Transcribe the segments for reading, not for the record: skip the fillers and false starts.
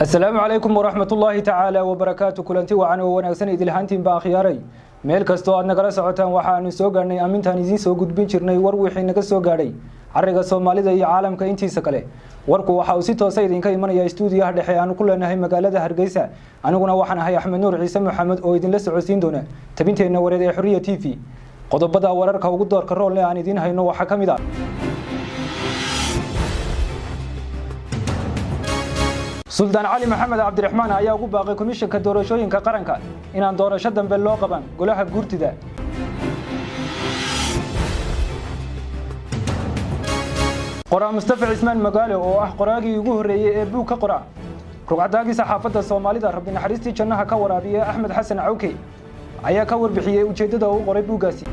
Asalaamu calaykum waraxmatullaahi tacaala wabarakaatu. Kulanti wacan oo wanaagsan idilhaantiinba, akhyaaray, meel kastoo aad nagala socotaan. Waxaanu soo gaadhnay amintaan idiin soo gudbin jirnay war wixii naga soo gaadhay cariga Soomaalida iyo caalamka intiisa kale. Warku waxa uu si toosa idinka imanaya istuudiyaha dhexe aanu ku leenahay magaalada Hargeysa. Aniguna waxaan ahay Axmed Nuur Ciise Maxamed oo idinla socodsiin doona tabinteenna wareed ee Xuriya TV. Qodobada wararka ugu doorka roolne aan idiin hayno waxaa ka mid ah: Suldaan Cali Maxamed Cabdiraxmaan ayaa ugu baaqay Komishanka Doorashooyinka Qaranka inaan doorasho dambe loo qaban golaha guurtida. Qoraa Mustafa Cismaan Magaalo oo ah qoraagii ugu horreeyey ee buug ka qora rugcadaagii saxaafadda Soomaalida, Rabbi naxariistii jannaha ka waraabiye, Axmed Xasan Cawke, ayaa ka warbixiyey ujeeddada uu qoray buuggaasi.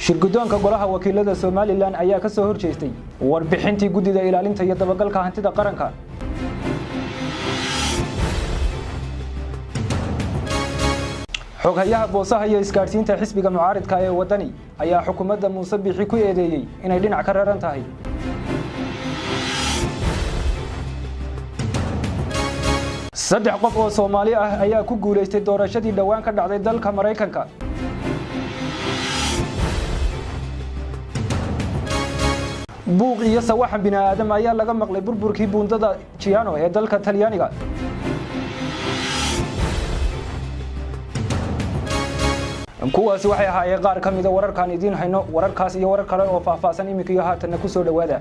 Shirguddoonka Golaha Wakiilada Somalilan ayaa ka soo hor jeestay warbixintii Guddida Ilaalinta iyo Dabagalka Hantida Qaranka. Xoghayaha boosaha iyo isgaadhsiinta xisbiga mucaaridka ee Waddani ayaa xukuumadda Muuse Biixi ku eedeeyey inay dhinac ka raran tahay. Saddex qof oo Soomaali ah ayaa ku guulaystay doorashadii dhowaan ka dhacday dalka Maraykanka. Buuq iyo sawaxan bini'aadam ayaa laga maqlay burburkii buundada Jiano ee dalka Talyaaniga. Kuwaasi waxay ahaayeen qaar ka mida wararkaan idiin hayno. Wararkaas iyo warar kale oo faahfaahsan iminka iyo haatanna ku soo dhowaada.